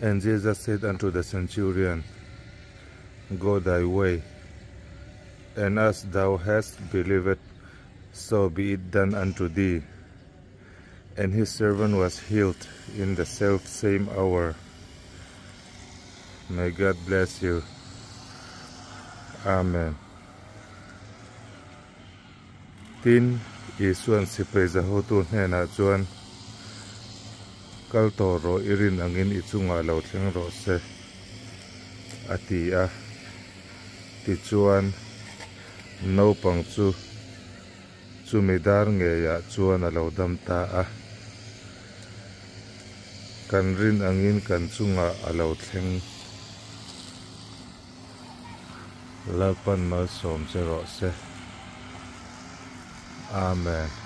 And Jesus said unto the centurion, Go thy way, and as thou hast believed, so be it done unto thee. And his servant was healed in the self same hour. May God bless you. Amen. Tin, Isuan sipai za hotu hnenah chuan, Kal tawh rawh, i rin angin i chungah lo thleng rawh se, a ti a. Tichuan, naupang chu chumi dar ngeiah chuan a lo dam ta a. Kan rin angin kan chungah a lo thleng. Lalpan malsawm che rawh se. Amen.